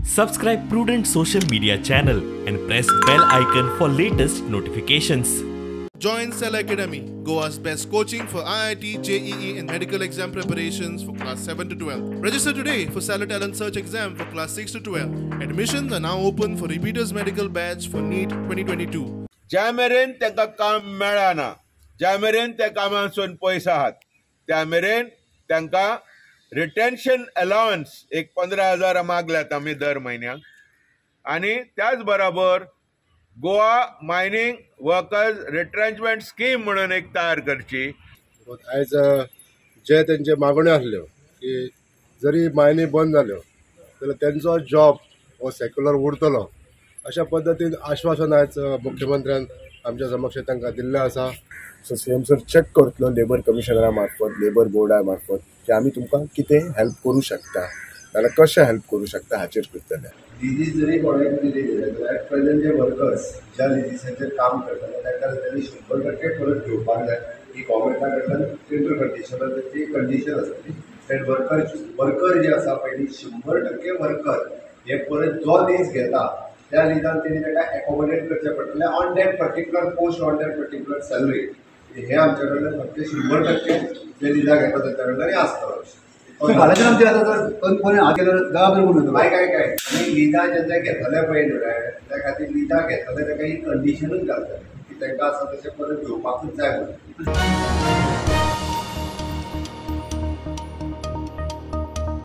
Subscribe Prudent social media channel and press bell icon for latest notifications. Join Cell Academy, Goa's best coaching for IIT, JEE and medical exam preparations for class 7 to 12. Register today for Cellar Talent Search exam for class 6 to 12. Admissions are now open for repeaters medical batch for NEET 2022. ज्या मेरेन तांकां काम मेळना, ज्या मेरेन त्या कामांसून पयस आहात, त्या मेरेन तांकां रिटेन्शन अलावन्स एक 15,000 मागल्यात आमी दर म्हयन्याक. आनी त्याच बरोबर Goa mining workers retrenchment scheme म्हणून एक तयार करची. आयज जे तेंचे मागण्यो आसल्यो की जरी मायनी बंद जाल्यो जाल्यार तेंचो जॉब हो सेक्युलर उरतलो अशा पद्दतीन आश्वासन आयज मुख्यमंत्र्यान आमच्या समक्ष तांकां दिल्लें आसा. सो सीएम सर चॅक करतलो लेबर कमिशनरा मार्फत, लेबर बोर्डा मार्फत की आमी तुमकां कितें हेल्प करूं शकता नाल्यार कशें हेल्प करूं शकता हाचेर करतले. लिजीस जरी कोणाक दिली गेले जाल्यार एट प्रेझेंट जे वर्कर्स ज्या लिजीसांचेर काम करतले तांकां तांणी 100% परत घेवपाक जाय. ही गव्हर्मेंटा कडल्यान टेंडर कंडिशनार ती कंडिशन आसतली. That worker जे आसा पयलीं 100% वर्कर हे परत जो लीज घेता त्या लिजान तेणी ताका एकोमोडेट करचें पडटलें on that particular post, on that particular salary. हे आमच्या कडल्यान फक्त 100% जे लिजा घेता तांच्या कडल्यान आसतलो. मागीर काय काय आनी लिजा जेन्ना घेतले पळय न्हू त्या खातीर लिजा घेतले ताका ही कंडिशनूच घालतले की तांकां आसा तशें परत घेवपाकूच जाय म्हणून.